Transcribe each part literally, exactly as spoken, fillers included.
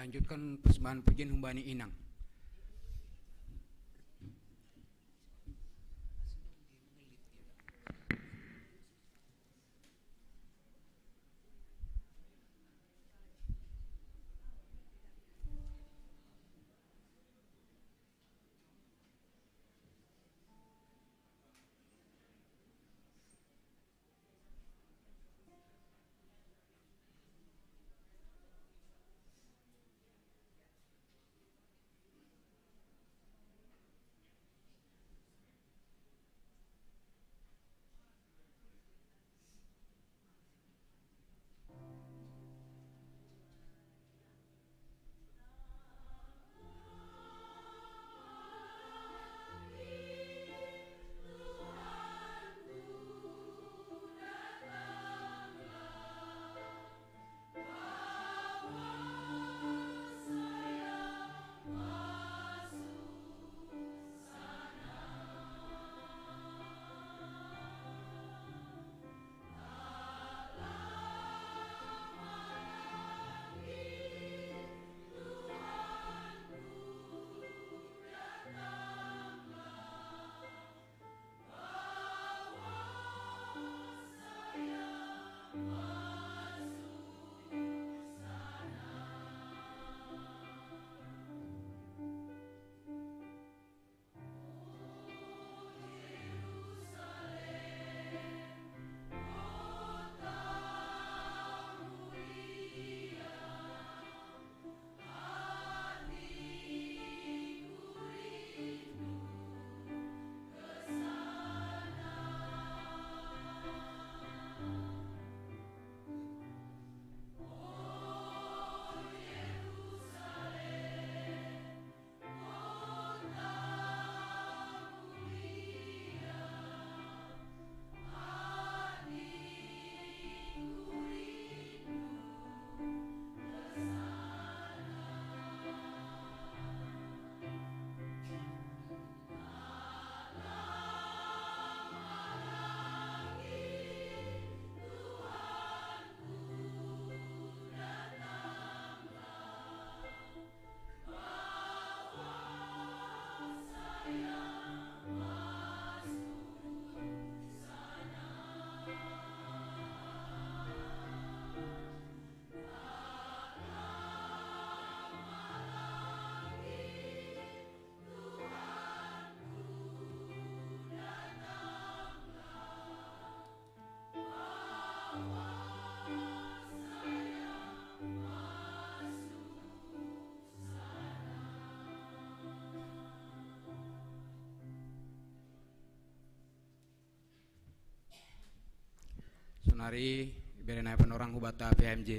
Lanjutkan persembahan pujian humbani inang. Sonari, bere nai panorang hubata P H M J.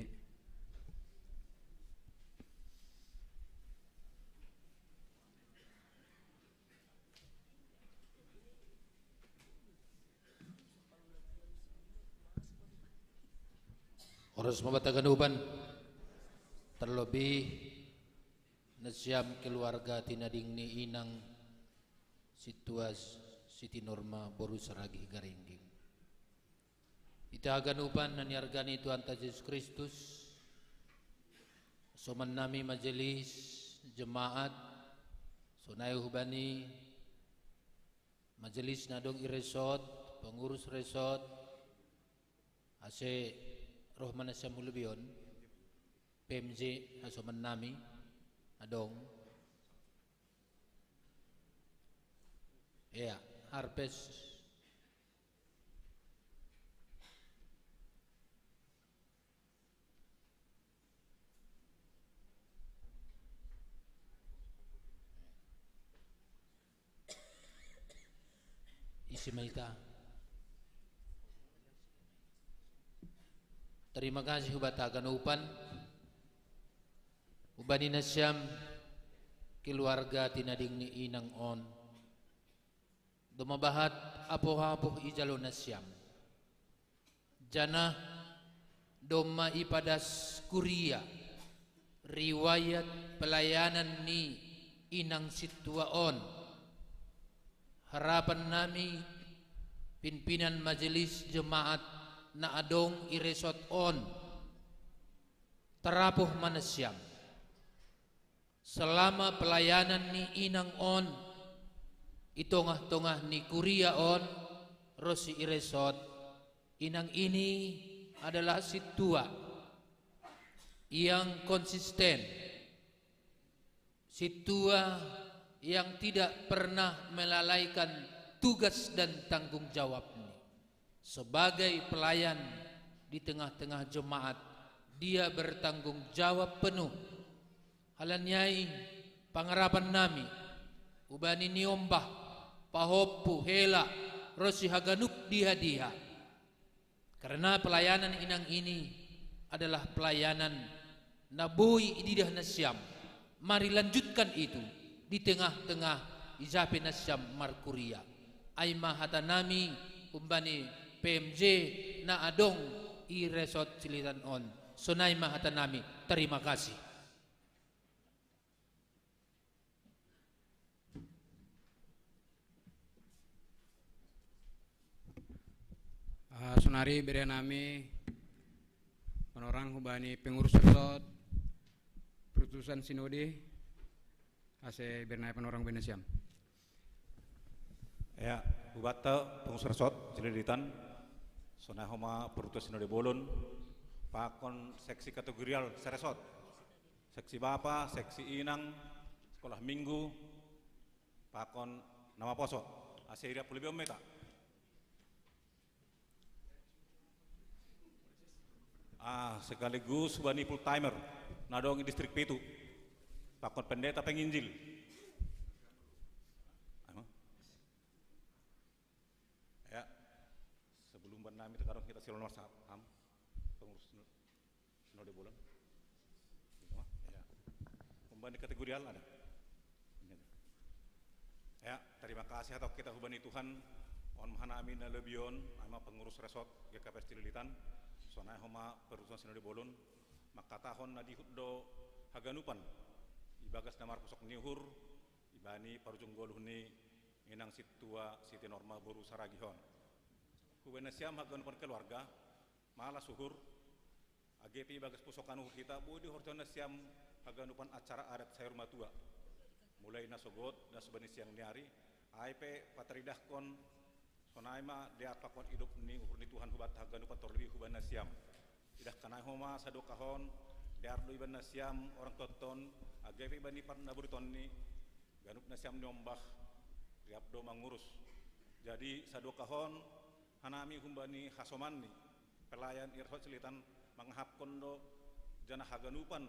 Oras ma hubata ganupan, terlebih nasiam keluarga tinading ni inang Sintua Siti Norma boru Saragih Garingging. Ita ganupan na niarga ni Tuhanta Jesus Kristus, soman nami majelis jemaat, sonai hubani majelis na adong i resort, pengurus resort, ase roh ma nasiam hu lobi on, P M J, hasoman nami adong. Ea, harpes. Isi ma hita. Terima kasih hubata ganupan, hubani nasiam keluarga tinading ni inang on. Domma bahat apoh-apoh ijalo nasiam. Janah domma ipadas kuria riwayat pelayanan ni inang sintua on. Harapan nami, pimpinan majelis jemaat na adong i resort on, tarapoh ma nasiam. Selama pelayanan ni inang on, i tongah-tongah ni kuria on, ro si i resort, inang ini adalah sintua yang konsisten, sintua yang tidak pernah melalaikan tugas dan tanggung jawabnya. Sebagai pelayan di tengah-tengah jemaat, dia bertanggung jawab penuh. Halani ai, pangarapan nami, hubani niombah, pahompu, hela, ro si haganup diha-diha. Karena pelayanan inang ini adalah pelayanan na boi ididah nasiam. Mari lanjutkan itu di tengah-tengah ija pe nasiam markuria. Ai ma hata nami humbani P M J na adong i resort Cililitan on. Sonai ma hata nami. Terima kasih. Ah, sonari bere nami panorang hubani pengurus resort, perutusan sinode, ase bere nami panorang hubani nasiam. Ya, hubanta pengurus resort Cililitan, sonai homa perutusan sinode bolon, pakon seksi kategorial seresort, seksi bapa, seksi inang, sekolah minggu, pakon na maposo, ase ira puluh beo meta. Ah, sekaligus hubani full timer na adong i distrik pitu, pakon pendeta penginjil. Anu. Ya, sebelum ban nami tagadong hita silon marsahap, ham, pengurus sinode bolon. Ya. Humbani kategorial ada. Ya, terima kasih atau kita hubani Tuhan. On ma hanami na lobi on, ai ma pengurus resort G K P S Cililitan, sonai homa perutusan sinode bolon, mangkatahon na dihut do haganupan ibagas na marpusok ni uhur, ibani parujung goluh ni inang sintua Siti Norma boru Saragih on. Hubani nasiam haganupan keluarga, malas uhur, age pe ibagas pusokan uhur hita boi dihorjahon nasiam haganupan acara adat sayur matua. Mulai na sogot, na subani siang ni ari, ai pe pataridahkon, sonai ma dear pakon idop ni uhur ni Tuhan hubanta haganupan terlebih hubani nasiam. Idah kanai homa sadokahon, dear do ibani nasiam orang tonton, age pe ibani parnaburitonni, ganup nasiam niombah, riap do mangurus. Jadi sadokahon, hanami humbani hasomanni, pelayan i resort Cililitan mangahapkon do janah haganupan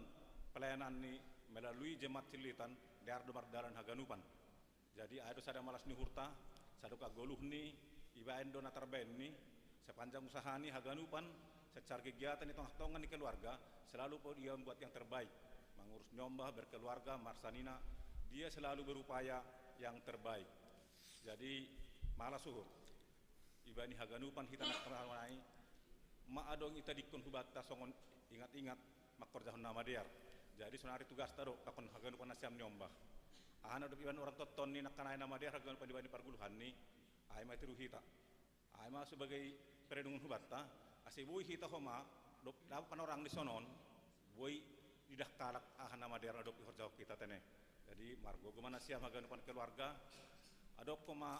pelayananni melalui jemaat Cililitan, dear do mardalan haganupan. Jadi ai do sada malas ni uhurta, sadokah goluhni, ibaen do na tarbaenni, sepanjang usahani haganupan, secara kegiatan di tengah-tengah ni keluarga, selalu pun ia membuat yang terbaik. Mangurus niombah, berkeluarga, marsanina, dia selalu berupaya yang terbaik. Jadi malas uhur. Ibani haganupan hita na nai, ma adong itadingkon hubanta songon ingat-ingat mangkorjahon na madear. Jadi sonari tugasta do pakon haganupan nasiam niombah. Aha na dob ibani orang tontonni nangkanai na madear haganupan ibani pargoluhanni, ai ma tiru hita. Ai ma sebagai perenungan hubanta, ase boi hita homa dob dapot panorang ni sonon, boi didah kalak aha na madear na dob ihorjahon hita tene. Jadi margogo ma nasiam haganupan keluarga, adong homa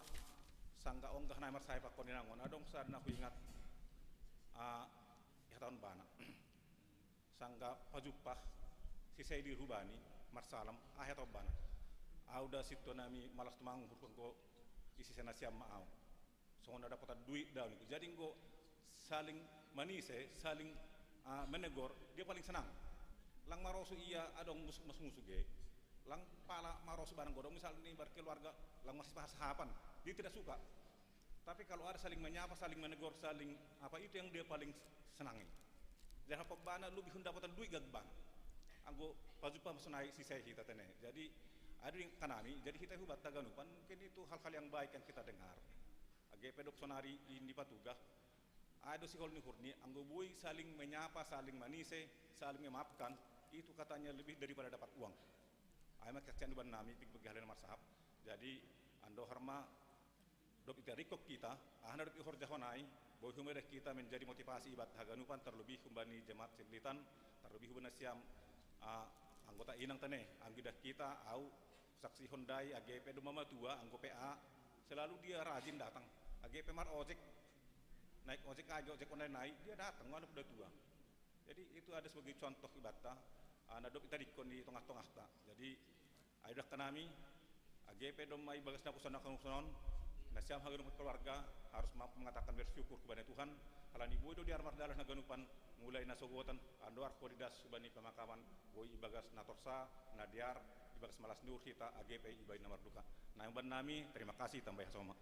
sangga onggah nai marsahit pakon inang on, adong sada na huingat, ah, ihatahon bana. Sangga pajumpah si Saidi hubani marsalam, ah, ihatahon bana. Au da sintua nami malas tumang uhurhu, anggo ise nasiam ma au. Songon na dapotan duit da au ningku. Jadi anggo saling manise, saling, ah, menegur, dia paling senang. Lang maroso ia adong mus-, mas musu ge. Lang pala maroso barang godong misalnya ni berkeluarga, lang masih pasahapan. Dia tidak suka. Tapi kalau ada saling menyapa, saling menegur, saling apa, itu yang dia paling senangi. Jadi apa bana lebih dapotan duit gak bana. Anggo pajumpah ma sonai si Sai hita tene. Jadi ada yang kanami, jadi hita hubanta haganupan, mungkin itu hal-hal yang baik yang kita dengar. Age pe dob sonari i dipatugah, ai do sihol ni uhurni, anggo boi saling menyapa, saling manise, saling memaafkan, itu katanya lebih daripada dapat uang. Ai ma kesaksian hubani nami, pig bagi hal na marsahap. Jadi andohar ma dob itadingkon hita, aha na dob ihorjahon ai, boi humeda hita menjadi motivasi ibanta haganupan, terlebih humbani jemaat Cililitan, terlebih hubani nasiam, ah, Anggota inang tene, anggidah kita, au, saksi hondai, age pe do mamatua, anggo P A, selalu dia rajin datang. Age pe mar ojek, naik ojek age, ojek online, dia datang, anu pe datua. Jadi itu ada sebagai contoh ibata, ah, na dob itadingkon di tongah-tongahta. Jadi, ai do dakkan nami, age pe domma ibagas na kuson na kuson, nasiam haganupan keluarga harus mampu mengatakan bersyukur kepada Tuhan, halani boi do dear mardalan haganupan, mulai na sogotan, andohar ho didas hubani pemakaman, boi ibagas na torsa, na dear, ibagas malas ni uhur hita, age pe ibaen na marduka. Na umbahen nami, terima kasih, tambai hasoma.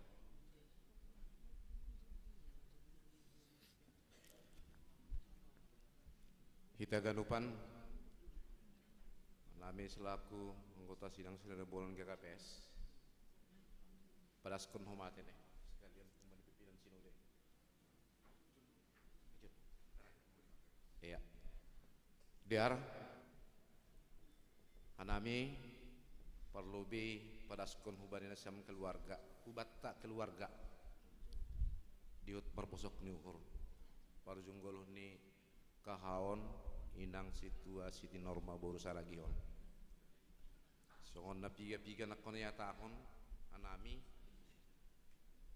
Hita ganupan, nami selaku anggota sidang Sinode Bolon G K P S, padaskon homa tene, sekalian homa di pimpinan Sinode. Iya. Dear, hanami, parlobei padaskon hubani nasiam keluarga, hubanta keluarga, dihut marposok ni uhur, parjunggolhon ni kahaon inang sintua Siti Norma boru Saragihon. Songon na piga-piga nangkon ihatahon hanami,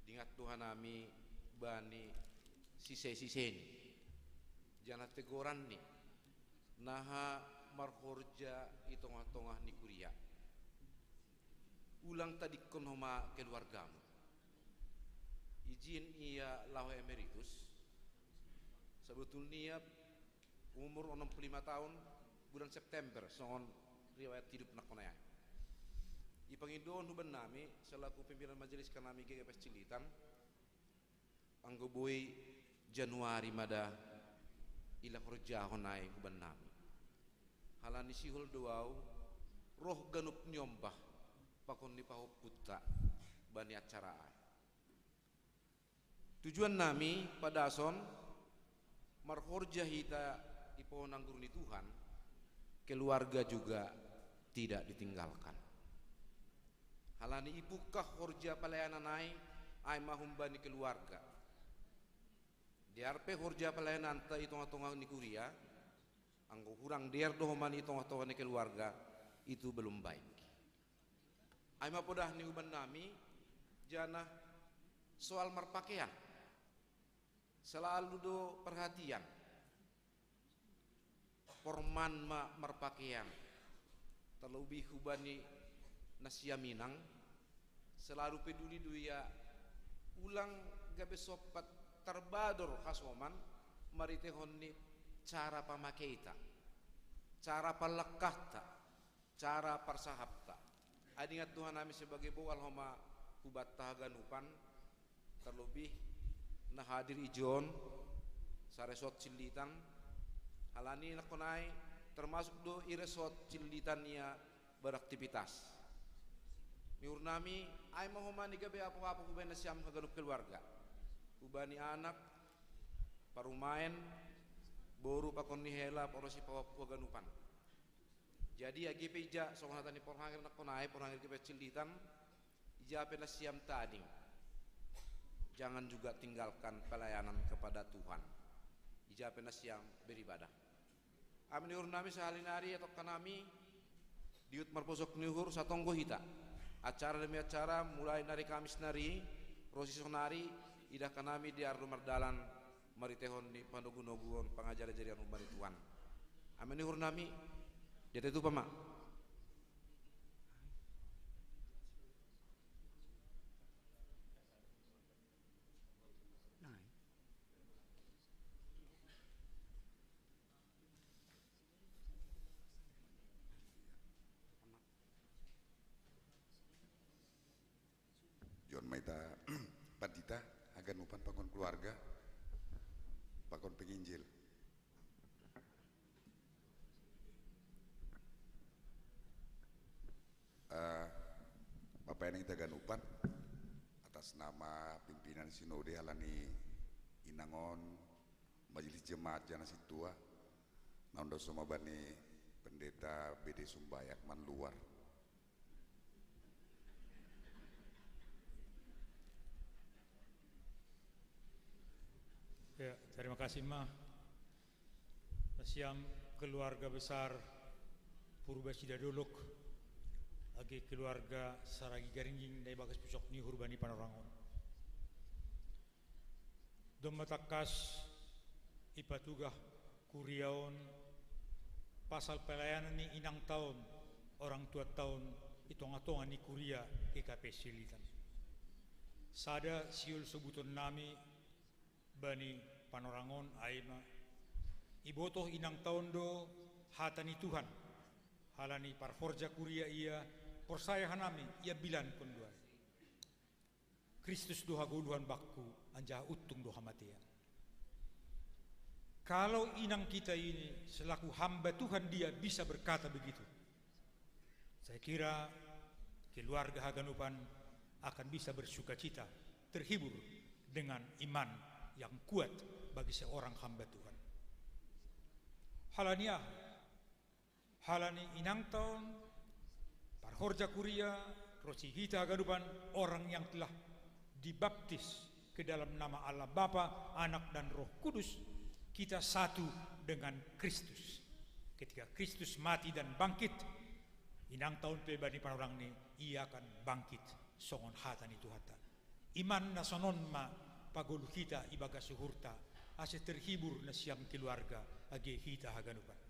dingat do hanami bani sise-siseni, janah tegoranni, naha marhorja i tongah-tongah ni kuria. Ulang tadingkon homa keluargamu. Ijin ia laho emeritus. Sebetulnia umur onom puluh lima tahun, bulan September, songon riwayat hidup nangkon ai. Ipangidohon hubannami selaku pimpinan majelis hanami G K P S Cililitan, anggo boi Januari ma da ila horjahon ai hubannami. Halani sihol do au roh ganup niombah pakon ni pahompunta bani acara ai. Tujuannami padason marhorja hita di pohon anggur ni Tuhan, keluarga juga tidak ditinggalkan. Halani ipungkah horja pelayanan ai, ai ma humbani keluarga. Dear pe horja pelayananta i tongah-tongah ni kuria, anggo hurang dear do homa i tongah-tongah ni keluarga, itu belum baik. Ai ma podah ni hubannami, janah soal marpakean. Selalu do perhatian. Porman ma marpakean. Terlebih hubani nasiam inang, selalu peduli do ia ulang gabe sompat tarbador hasoman marhiteihon ni cara pamakeita, cara pallangkahta, cara parsahapta. Ai dingat do hanami sebagai bohal homa hubanta haganupan, terlebih na hadir ijon saresort Cililitan, halani nangkon ai termasuk do i resort Cililitan ia beraktivitas. Ni uhurnami, ai ma homa ni gabe apoh-apoh hubani nasiam haganup keluarga, hubani anak, parumaen, boru pakon ni hela, pahompu haganupan. Jadi age pe ija, songon hata ni Poharangir nangkon ai, Poharangir G P S Cililitan, ija pe nasiam tading, jangan juga tinggalkan pelayanan kepada Tuhan. Ija pe nasiam beribadah. Amin. Ni uhurnami, sahali nari atau hanami, dihut marposok ni uhur satonggo hita. Acara demi acara, mulai nari Kamis nari ro sisonari, idah hanami dear do mardalan marhiteihon ni panogu-noguon pangajari-ajarion hubani Tuhan. Amin. Ni uhurnami, diatei tupa ma. Jon ma hita pandita haganupan pakon keluarga pakon penginjil. Eh, Bapa inang hita haganupan, atas nama pimpinan sinode halani inang on majelis jemaat jana sintua, na ondos homa bani pendeta B D Sumbayak man luar. Ya, terima kasih ma. Nasiam keluarga besar Purba sida dolok, age keluarga Saragi Garingging na ibagas pusok ni Hurba ni Panorangon. Domma tangkas ipatugah kuria on pasal pelayanan ni inang taon, orang tua taon, i tonga-tonga ni kuria G K P Silitan. Sada siol sobuton nami bani Panorangon ai ma: Ibotoh inang taon do hata ni Tuhan, halani parhorja kuria ia, porsaya hanami ia bilankon do ai. Kristus do hagoluhan bangku, anjaha untung do hamatean. Kalau inang kita ini selaku hamba Tuhan dia bisa berkata begitu, saya kira keluarga haganupan akan bisa bersukacita, terhibur dengan iman yang kuat bagi seorang hamba Tuhan. Halani aha? Halani inang taon, parhorja kuria, ronsi hita haganupan orang yang telah dibaptis ke dalam nama Allah Bapa, Anak, dan Roh Kudus, kita satu dengan Kristus. Ketika Kristus mati dan bangkit, inang taon pe bani panorang ni, ia akan bangkit songon hata ni Tuhanta. Iman na sonon ma pagolu hita ibagas uhurta, ase terhibur nasiam keluarga age hita haganupan.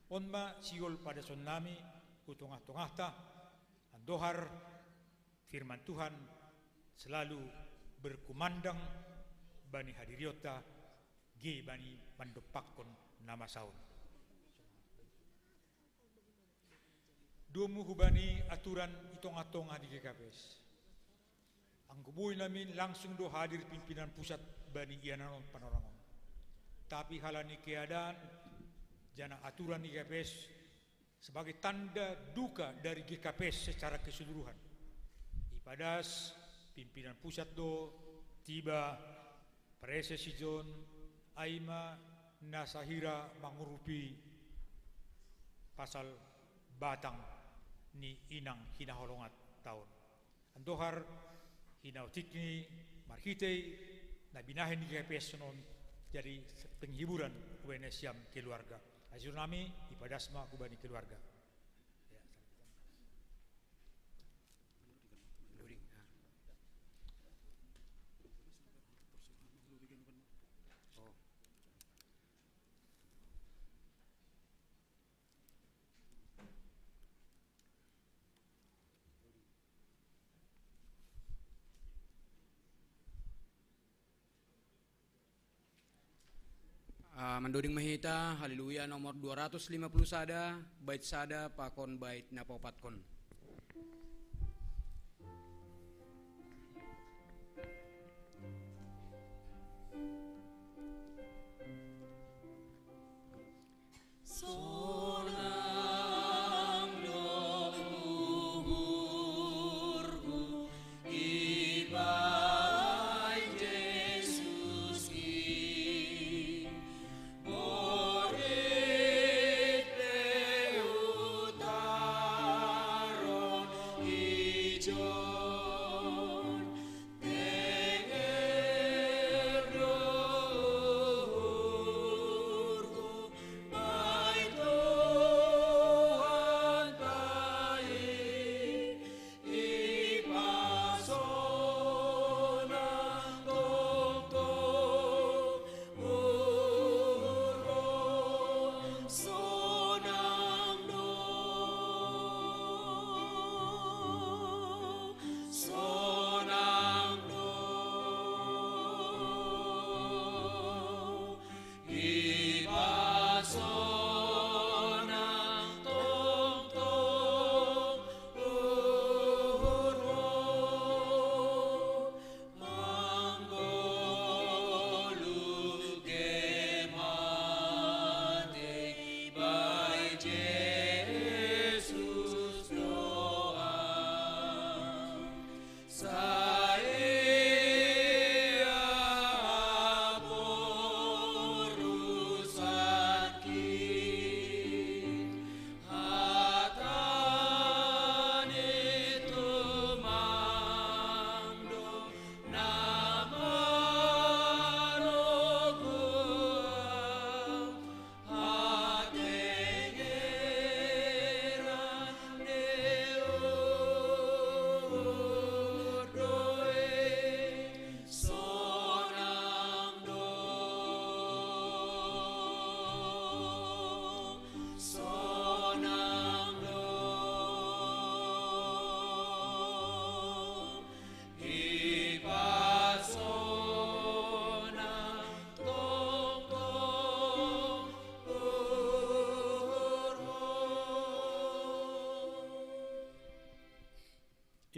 On ma siol padason nami hu tongah-tongahta, andohar firman Tuhan selalu berkumandang bani hadirionta, ge bani mandompakkon na masa on. Domu hubani aturan i tongah-tongah ni G K P S. Anggo boi nami, langsung do hadir pimpinan pusat bani iananon Panorangon. Tapi halani keadaan, jana aturan ni G K P S sebagai tanda duka dari G K P S secara keseluruhan, ipadas pimpinan pusat do tiba, presesijon, ai ma na sahira mangurupi pasal batang ni inang hinaholongan taon. Andohar hinaotik ni marhitei na binahen ni G K P S sonon, jadi penghiburan hubani nasiam keluarga. Asa nami ipadas ma hubani keluarga. Ya. Ah, mandoding ma hita, Haleluya nomor dua ratus lima puluh sada, bait sada pakon bait na paopatkon.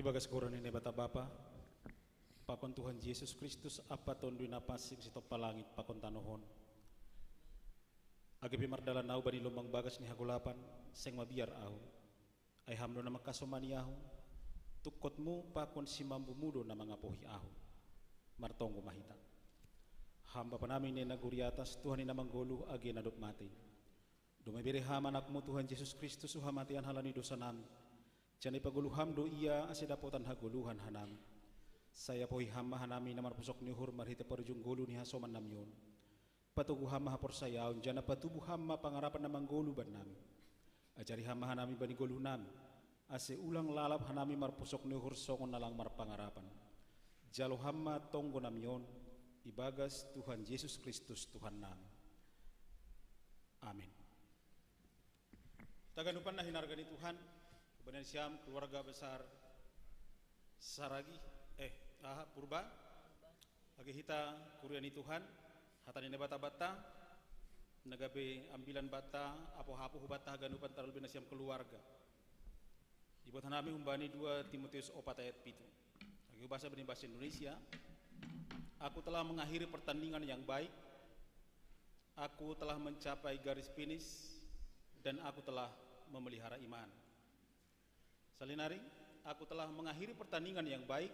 Ibagas goran ni Naibata Bapa, pakon Tuhan Jesus Kristus, Ampa Tonduy Napansing sitompah langit pakon tanoh on. Age pe mardalan ahu bani lombang bagas ni hagolapan, seng mabiar ahu. Ai Ham do na mangkasomani ahu, tungkotMu pakon simambuMu do na mangapohi ahu. Martonggo ma hita. Ham Bapa nami na i nagori atas, Tuhan i na manggoluh age na dob matei. Domma ibere Ham AnakMu Tuhan Jesus Kristus tu hamatean halani dosa nami. Janah ipagoluh Ham do Ia ase dapotan hagoluhan hanami. Sai apohi Ham ma hanami na marpusok ni uhur marhitei parujung goluh ni hasoman nami on. Patogu Ham ma haporsayaon, janah patubu Ham ma pangarapan na manggoluh bannami. Ajari Ham ma hanami bani goluh nami, ase ulang lalap hanami marpusok ni uhur songon na lang marpangarapan. Jalo Ham ma tonggo nami on, ibagas Tuhan Jesus Kristus Tuhan nami. Amin. Hita ganupan na hinarga ni Tuhan, hubani nasiam keluarga besar Saragi, eh, aha, Purba, age hita kuria ni Tuhan, hata ni Naibata banta, na gabe ambilan banta, apohapoh banta haganupan, tarlebih nasiam keluarga. Dibuat hanami humbani dua Timoteus opat ayat pitu. Age hubasa bani bahasa Indonesia, aku telah mengakhiri pertandingan yang baik, aku telah mencapai garis finish, dan aku telah memelihara iman. Salinari, aku telah mengakhiri pertandingan yang baik,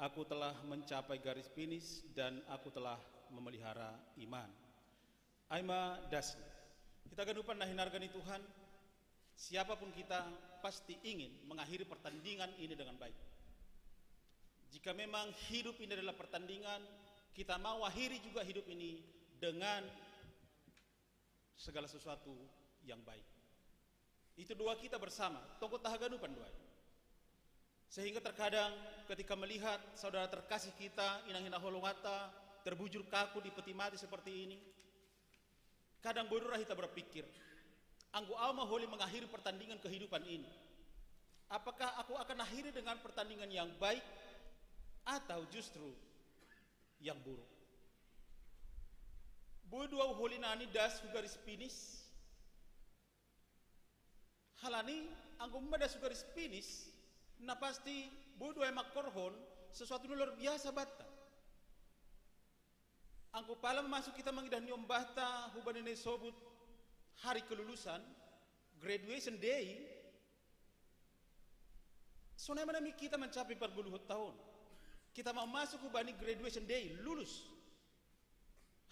aku telah mencapai garis finish, dan aku telah memelihara iman. Ai ma dasna. Hita ganupan na hinarga ni Tuhan, siapapun kita pasti ingin mengakhiri pertandingan ini dengan baik. Jika memang hidup ini adalah pertandingan, kita mau akhiri juga hidup ini dengan segala sesuatu yang baik. Itu doa kita bersama, tongkot haganupan doa. Sehingga terkadang ketika melihat saudara terkasih kita, inang hinaholonganta, terbujur kaku di peti mati seperti ini, kadang boi do ra hita berpikir, anggo ahu ma holi mengakhiri pertandingan kehidupan ini, apakah aku akan akhiri dengan pertandingan yang baik atau justru yang buruk? Boi do ahu holi nani das hu garis finish? Halani anggo ma das hu garis finish, na pasti boi do ai mangkorhon sesuatu na luar biasa banta. Anggo pala masuk hita mangidah ni ombahta hubani na isobut hari kelulusan, graduation day, sonai ma nami hita mancapai pargoluhonta on. Hita mau masuk hubani graduation day, lulus.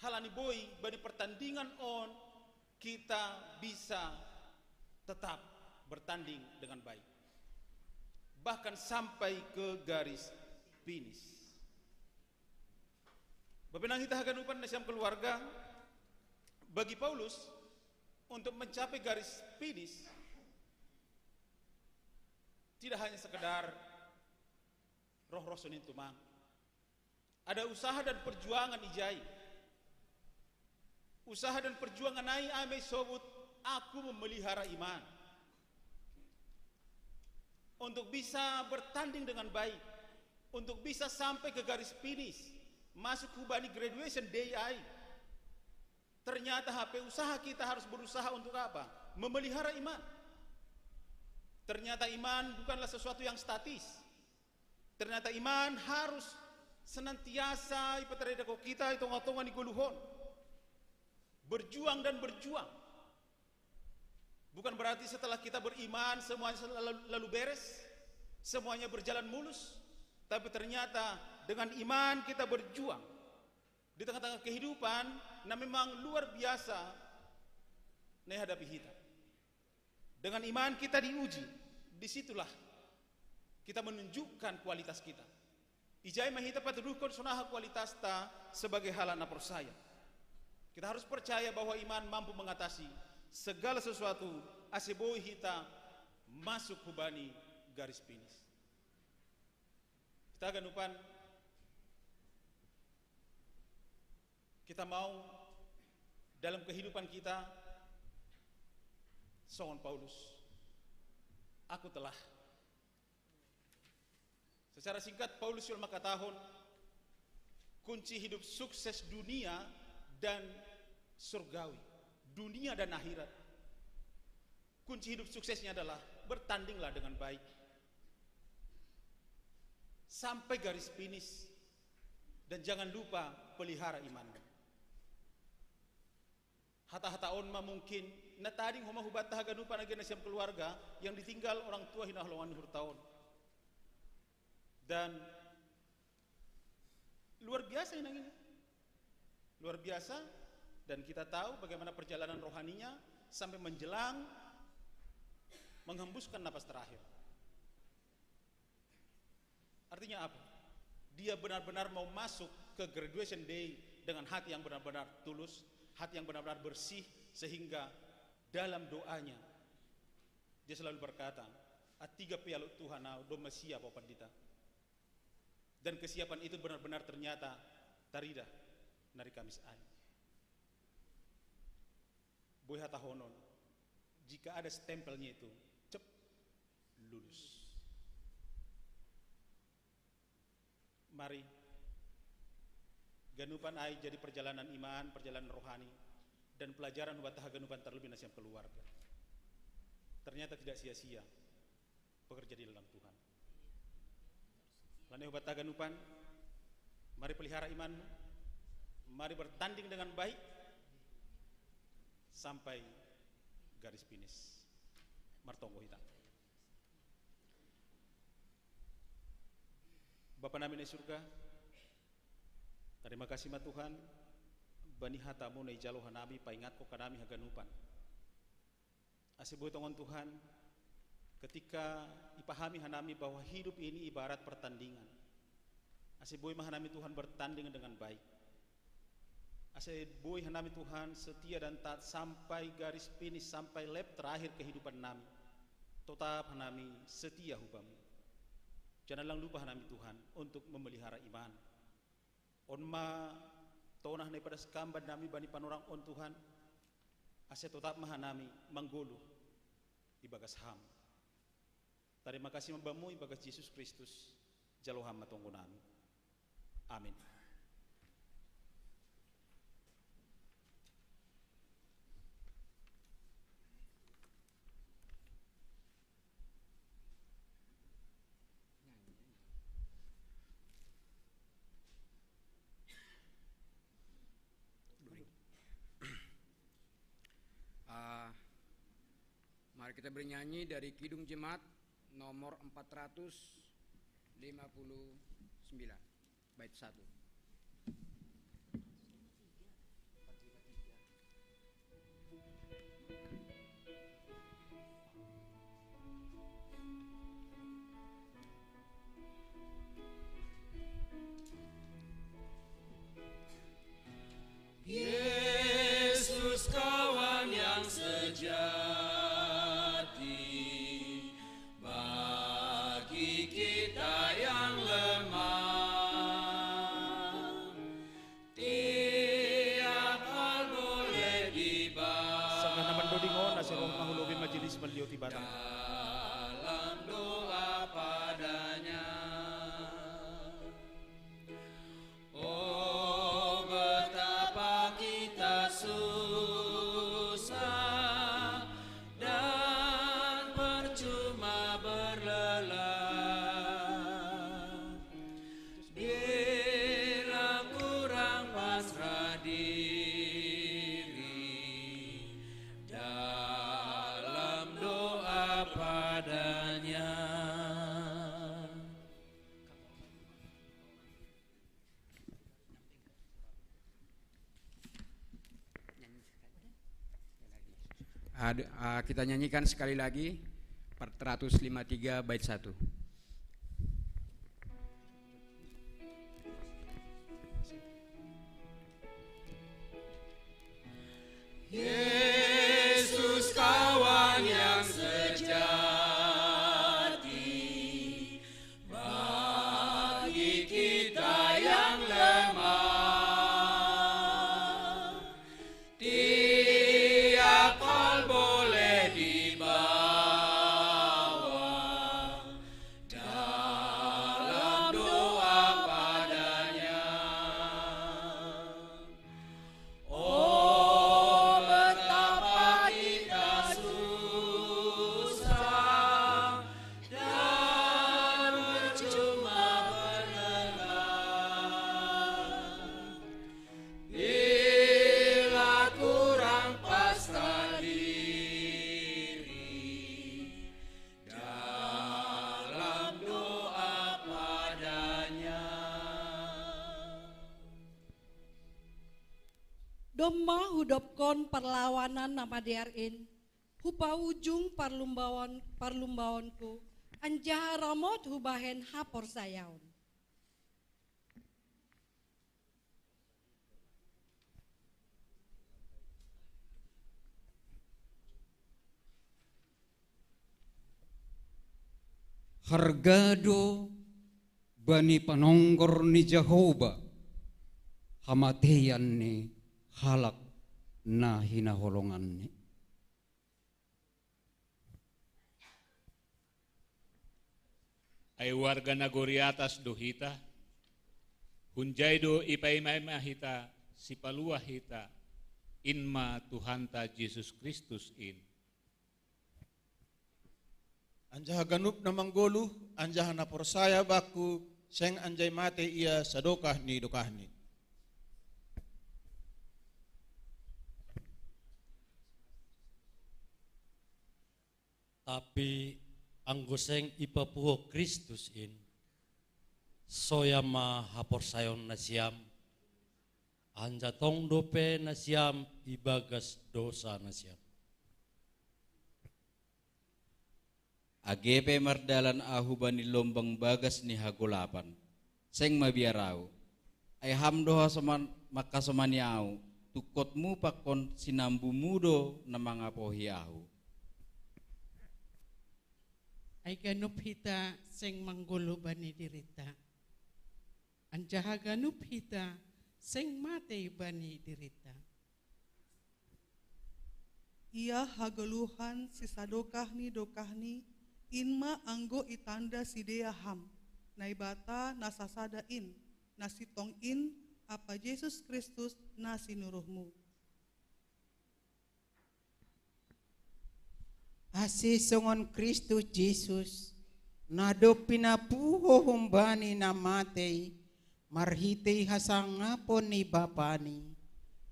Halani boi bani pertandingan on hita bisa tetap bertanding dengan baik, bahkan sampai ke garis finish. Bapa inang hita haganupan nasiam keluarga, bagi Paulus, untuk mencapai garis finish tidak hanya sekedar roh-roh sonin tumang. Ada usaha dan perjuangan ijai. Usaha dan perjuangan ai, ai ma isobut aku memelihara iman. Untuk bisa bertanding dengan baik, untuk bisa sampai ke garis finish, masuk hubani graduation day ai, ternyata hape usaha kita harus berusaha untuk apa? Memelihara iman. Ternyata iman bukanlah sesuatu yang statis. Ternyata iman harus senantiasa ipataridahkon hita i tongatonga ni goluh on. Berjuang dan berjuang. Bukan berarti setelah kita beriman semuanya lalu, lalu beres, semuanya berjalan mulus. Tapi ternyata dengan iman kita berjuang di tengah-tengah kehidupan na memang luar biasa na ihadapi hita. Dengan iman kita diuji, disitulah kita menunjukkan kualitas kita. Ijai ma hita patuduhkon sonaha kualitasta sebagai halak na porsaya. Kita harus percaya bahwa iman mampu mengatasi segala sesuatu, ase boi hita masuk hubani garis finish. Hita ganupan, kita mau dalam kehidupan kita songon Paulus, aku telah. Secara singkat, Paulus jolo mangkatahon kunci hidup sukses dunia dan surgawi, dunia dan akhirat. Kunci hidup suksesnya adalah bertandinglah dengan baik. sampai garis finish. Dan jangan lupa pelihara imanmu. Hata-hata on ma mungkin na tading homa hubanta haganupan age nasiam keluarga yang ditinggal orang tua hinaholongan ni hurta on. Dan luar biasa inang ini. Luar biasa, dan kita tahu bagaimana perjalanan rohaninya sampai menjelang menghembuskan napas terakhir. Artinya apa? Dia benar-benar mau masuk ke graduation day dengan hati yang benar-benar tulus, hati yang benar-benar bersih, sehingga dalam doanya dia selalu berkata, "Atiga pialu Tuhan au, domma siap au pandita." Dan kesiapan itu benar-benar ternyata tarida nari Kamis ai. Boi hatahonon, jika ada stempelnya itu, cep, lulus. Mari, ganupan ai jadi perjalanan iman, perjalanan rohani, dan pelajaran hubanta haganupan, terlebih nasiam keluarga. Ternyata tidak sia-sia bekerja di dalam Tuhan. Alani hubanta haganupan, mari pelihara imanmu, mari bertanding dengan baik sampai garis finish. Martonggo hita. Bapa nami na i surga, tarima kasih ma Tuhan, bani hatamu na ijalo hanami paingatkon hanami haganupan. Ase boi tongon Tuhan, ketika ipahami hanami bahwa hidup ini ibarat pertandingan. Ase boi ma hanami Tuhan bertanding dengan baik. Ase boi hanami Tuhan setia dan taat sampai garis finish, sampai lap terakhir kehidupan nami. Totap hanami setia hu Bamu. Jangan lang lupa hanami Tuhan untuk memelihara iman. On ma tonah na ipadas Kam bannami bani panorang on Tuhan, ase totap ma hanami manggoluh ibagas Ham. Tarima kasih ma Bamu ibagas Jesus Kristus, jalo Ham ma tonggo nami. Amin. Ah, mari kita bernyanyi dari Kidung Jemaat nomor empat ratus lima puluh sembilan, bait satu. Yesus kawan yang sejati bagi kita yang lemah. Tiap hal boleh dibahas. Sanggah na mandoding on, ase roh ma hu lobei majelis malioti Batam. Dalam doa padanya. Oh, betapa kita susah dan percuma berlelah. Bila kurang pasrah diri dalam doa padanya. Ad- ah, kita nyanyikan sekali lagi empat ratus lima tiga bait satu. Yesus kawan yang sejati bagi kita yang lemah. Tiap hal boleh dibawa Domma hudobkon parlawanan na madear in, hupaujung parlumbaon-, parlumbaonku, anjaha ramot hubahen haporsayaon. Harga do bani panonggor ni Jahowa hamateian ni halak na hinaholonganni. Ai warga nagori atas do hita, hunjai do ipaima-ima hita, sipaluah hita, in ma Tuhanta Jesus Kristus in. Anjaha ganup na manggoluh, anjaha na porsaya Bakku, seng anjai matei ia sadokah ni dokahni. Tapi anggo seng ipapuho Kristus in, soya ma haporsayaon nasiam, anjaha tong dope nasiam ibagas dosa nasiam. Age pe mardalan ahu bani lombang bagas ni hagolapan, seng mabiar ahu. Ai Ham do hasoman-, mangkasomani ahu, tungkotmu pakon sinambumu do na mangapohi ahu. Ai ganup hita seng manggoluh bani dirinta, anjaha ganup hita seng matei bani dirinta. Ia hagoluhan sisadokah ni dokahni, in ma anggo itanda sidea Ham, Naibata na sasada in, na sintong in, ampa Jesus Kristus na sinuruhmu. Ase songon Kristus Jesus, na dob pinapuho humbani na matei, marhitei hasangapon ni Bapani,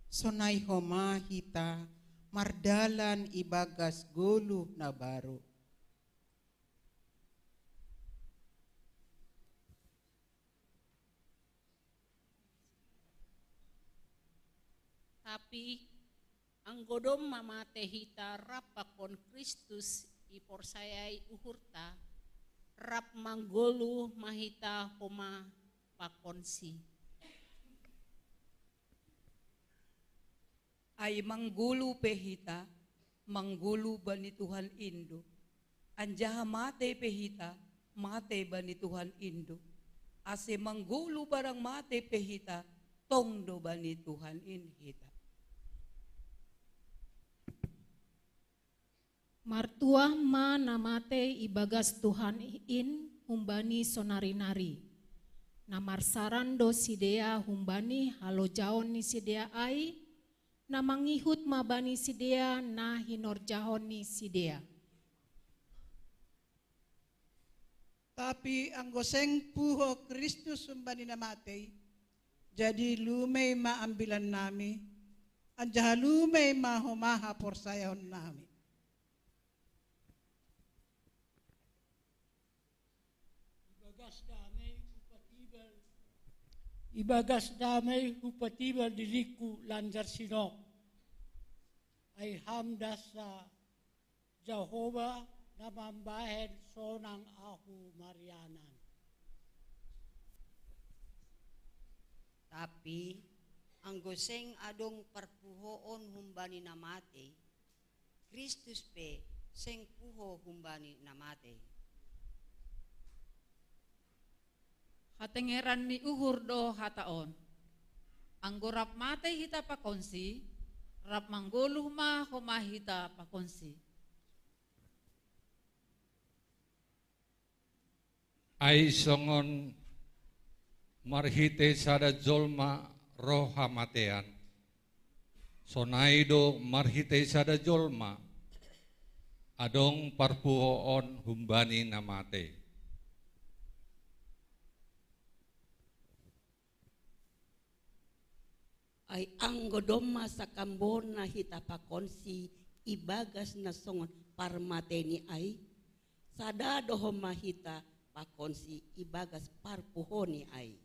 sonai homa hita mardalan ibagas goluh na baru. Tapi anggo domma mate hita rap pakon Kristus iporsayai uhurta, rap manggoluh ma hita homa pakonSi. Ai manggoluh pe hita, manggoluh bani Tuhan in do. Anjaha matei pe hita, matei bani Tuhan in do. Ase manggoluh barang matei pe hita, tong do bani Tuhan in hita. Martuah ma na matei ibagas Tuhan in humbani sonari-nari, na marsaran do sidea humbani halojaon ni sidea ai, na mangihut ma bani sidea na hinorjahon ni sidea. Tapi anggo seng puho Kristus humbani na matei, jadi lumei ma ambilannami, anjaha lumei ma homa haporsayaonnami. Ibagas damei hupatibal, ibagas damei hupatibal diringku lanjar sinop. Ai Ham das sa Jahowa na mambahen sonang ahu marianan. Tapi anggo seng adong parpuhoon humbani na matei, Kristus pe seng puho humbani na matei. Hatengeran ni uhur do hata on. Anggo rap matei hita pakonSi, rap manggoluh ma homa hita pakonSi. Ai songon marhitei sada jolma roh hamatean, sonai do marhitei sada jolma adong parpuhoon humbani na matei. Ai anggo domma sangkambonna hita pakonSi ibagas na songon parmateini ai, sada do homa hita pakonSi ibagas parpuhoini ai.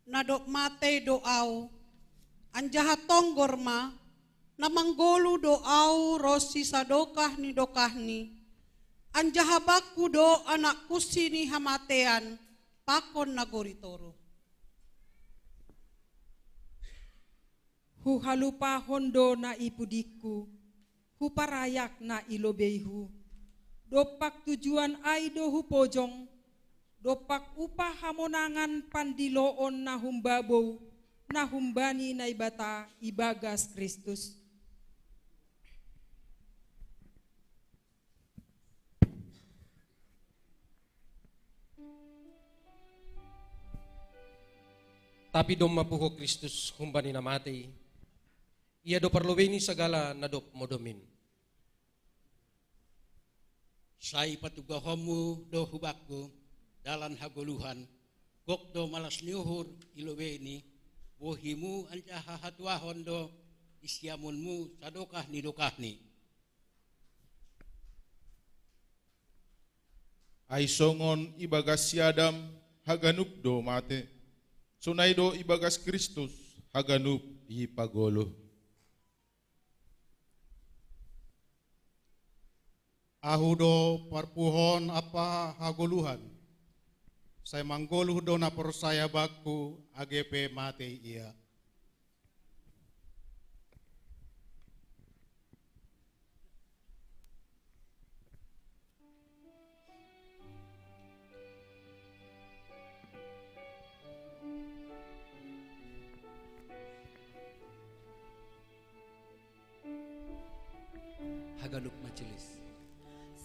na dob matei do ahu, anjaha tonggor ma, na manggoluh do ahu ronsi sadokah ni dokahni, anjaha bangku do anak kunsi ni hamatean pakon nagori toruh. Huhalupahon do na i pudingku, huparayak na i lobeihu. Dompak tujuan ai do hupojong, dompak upah hamonangan pandiloon na humbabou, na humbani Naibata ibagas Kristus. Tapi domma puho Kristus humbani na matei, ia do parlobei ni sagala na dob modom in. Sai patugahonmu do hubakku dalan hagoluhan, gok do malas ni uhur i lobeini, bohimu anjaha hatuahon do i siamunmu sadokah ni dokahni. Ai songon ibagas si Adam haganup do mate, sonai do ibagas Kristus haganup ipagoluh. Ahu do parpuhoon ampa hagoluhan. Sai manggoluh do na porsaya bangku, age pe matei ia. Haganup majelis.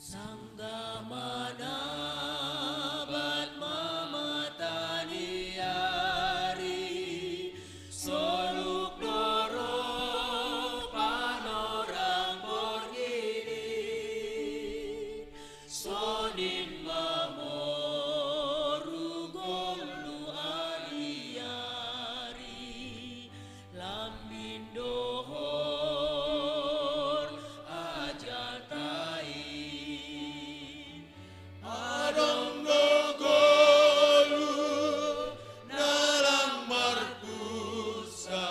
Sanggah manabat ma mata ni ari, soluk do roh panorang borngin i, sonin ma moru ngolu ari-ari, lambin dohor ajal tain. Adong do ngolu na lang marpunsa,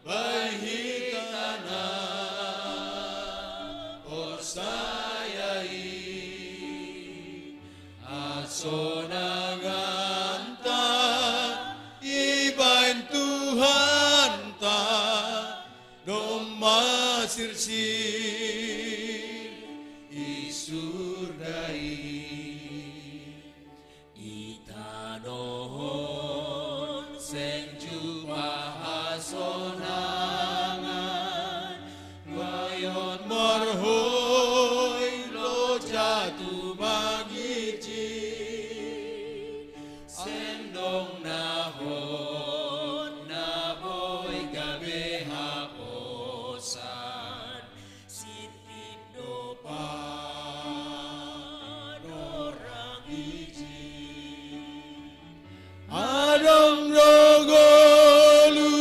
bahen hita na porsaya i. Hasonanganta ibahen Tuhanta domma sirsir i surga i. I tanoh on seng jumpa hasonangan, luayon marhoi loja tu mangijik, seng dong na hot na boi gabe haposan, sintin do panorang ijik. Adong do ngolu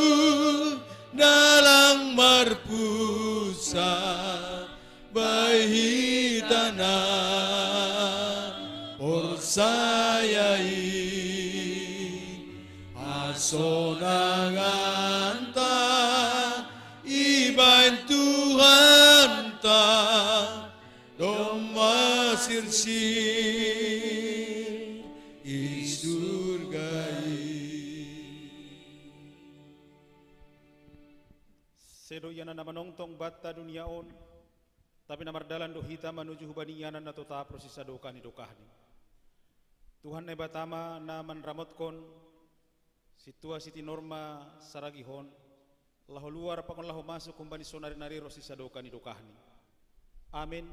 na lang marpunsa, bahen hita na porsaya i. Hasonanganta ibahen Tuhanta domma sirsir i surga i. Sedo ianan na manongtong banta dunia on, tapi na mardalan do hita manuju hubani ianan na totap ronsi sadokah ni dokahni. Tuhan Naibata ma na manramotkon, sintua sitinorma saragihon, laho luar pakon laho masuk humbani sonari-nari ronsi sadokah ni dokahni. Amen.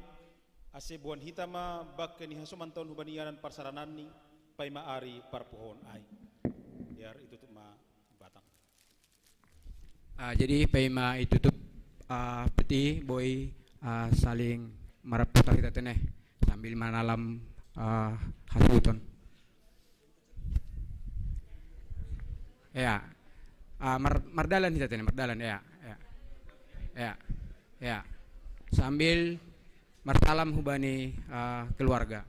Ase boan hita ma bangke ni hasomanta on hubani ianan parsarananni, paima ari parpuhoon ai. Biar itutup ma batang. Ah, jadi paima itutup, ah, peti boi, ah, saling marapota hita tene sambil manalam, ah, hasuhuton. Ya. Ah, mar-, mardalan hita tene, mardalan, ya, ya. Ya. Ya. Sambil marsalam hubani, ah, keluarga.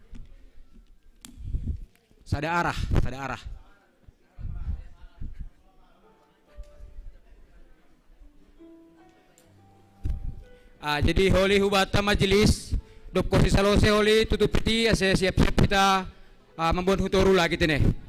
Sada arah, sada arah. Ah, jadi holi hubata majelis, dok ko sisalose holi tutup peti, ase siap-siap kita, ah, mamboan hu toru lagi tene.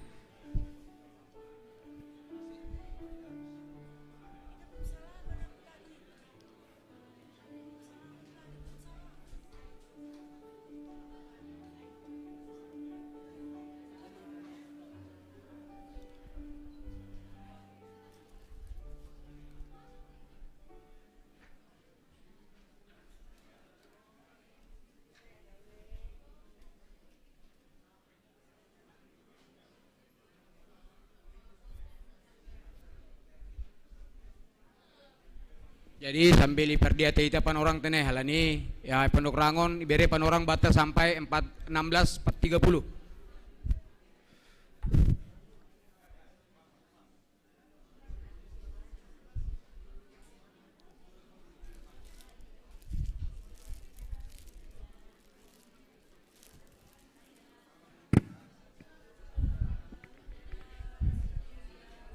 Jadi sambil ipardiate ita panorang tene halani, ya, Pondok Rangon ibere panorang bata sampai empat enam belas, empat tiga puluh.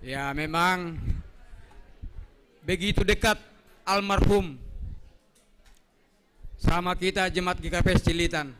Ya, memang begitu dekat almarhum sama kita jemaat G K P S Cilitan.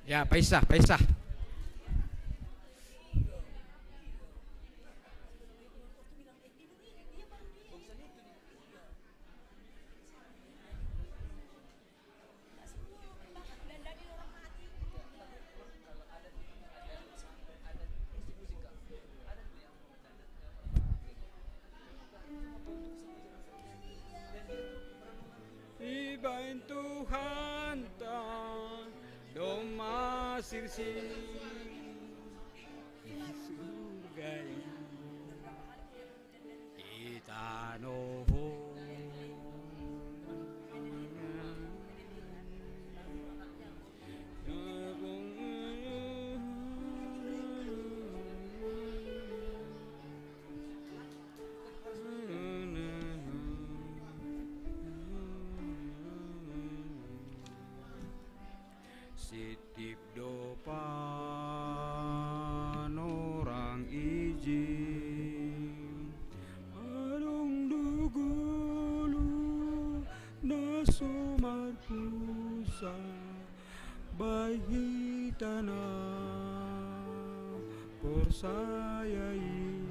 Ya, Paisah, Paisah. Ibaen Tuhanta domma sirsir i surga i. I tanoh on. Sitip do panorang iji, adong do golu na so marpusa, baen hita na porsaya i.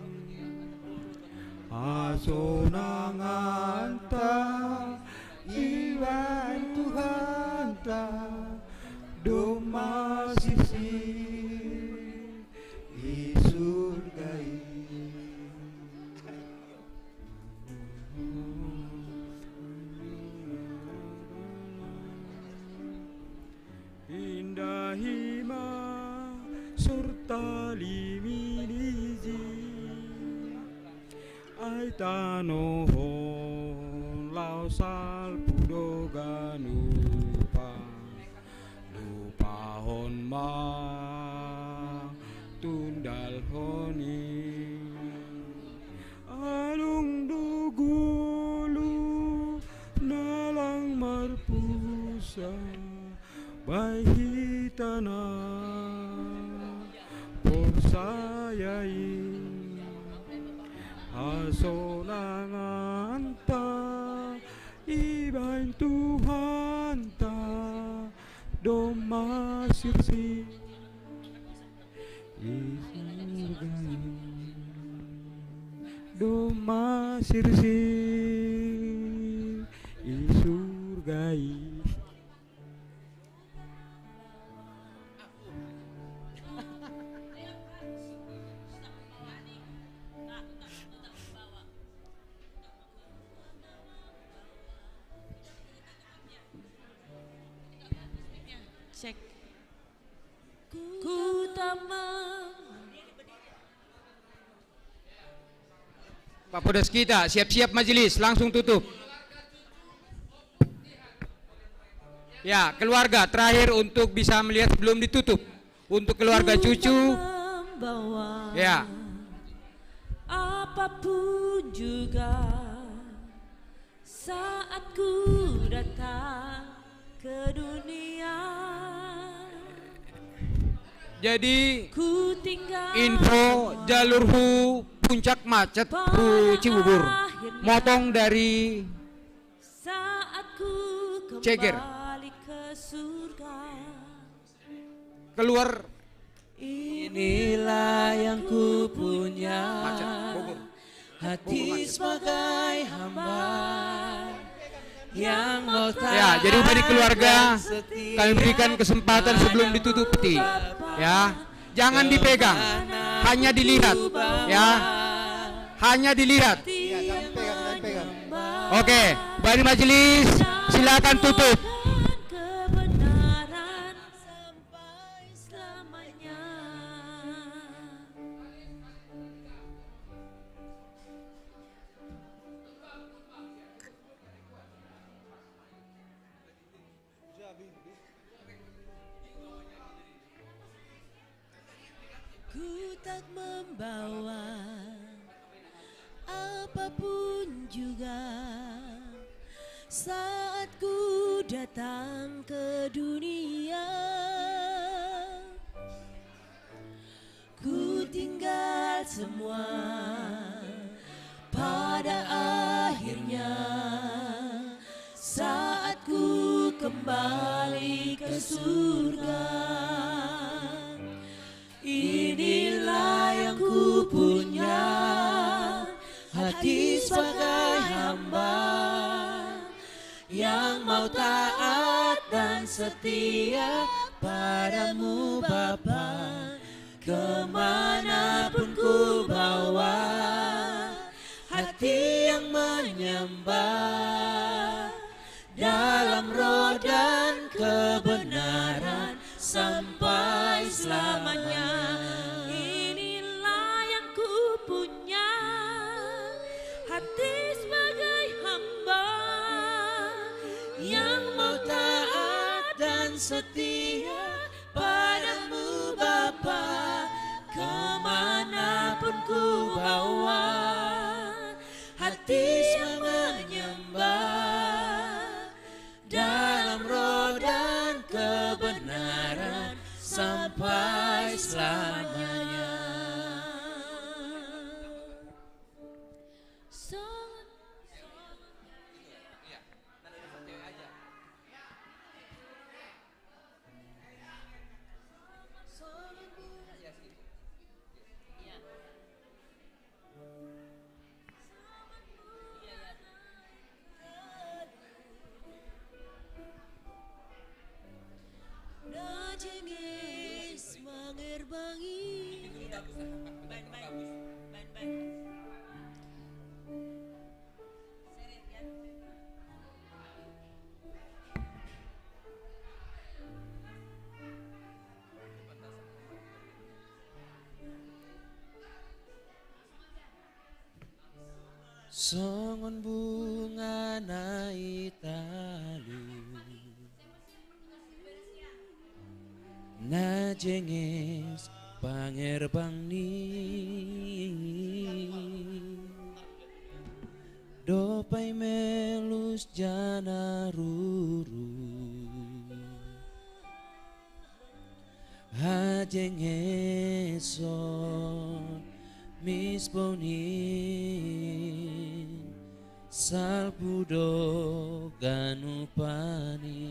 Hasonanganta ibaen Tuhanta domma sirsir i surga i. Indahi ma sorta liminiji, ai tanoh on laho salpu do ganup an. Lupahon ma tundalhon i. Adong do golu na lang marpusa, baen hita na porsaya i. Hasonanganta ibaen Tuhanta domma sirsir i surga i. Domma sirsir i surga Cek. Ku tak mau. Pak Podos kita, siap-siap majelis, langsung tutup. Ya, keluarga terakhir untuk bisa melihat sebelum ditutup. Untuk keluarga cucu. Membawa Ya. Apapun juga saat ku datang ke dunia. Jadi Ku tinggal info jalur Hu Puncak macet, Hu Cibubur. Motong dari saat ku Ceger. Kembali ke surga. Keluar Inilah yang ku punya. Macet, Bogor. Hati sebagai hamba yang mau Ya, jadi bagi keluarga, kami berikan kesempatan sebelum ditutup peti. Ya, jangan dipegang, hanya dilihat. Ya, hanya dilihat. Iya, jangan pegang, jangan pegang. Oke, bagi majelis, silakan tutup. Kebenaran sampai selamanya. Ku tak membawa apapun juga saat ku datang ke dunia. Ku tinggal semua pada akhirnya saat ku kembali ke surga. Inilah yang ku punya, hati sebagai hamba yang mau taat dan setia padamu Bapa. Kemanapun ku bawa hati yang menyembah dalam roh dan kebenaran sampai selamanya. Inilah yang ku punya, hati sebagai hamba yang mau taat dan setia padamu Bapa, kemanapun ku bawa hati yang menyembah dalam roh dan kebenaran sampai selamanya. Najengis mangerbangi. Ban, ban. Ban, ban. Songon bunga na i talu, na jenges pangerbangni, dope i melus jala ruru. Hajengeson misboni salpu do ganupani.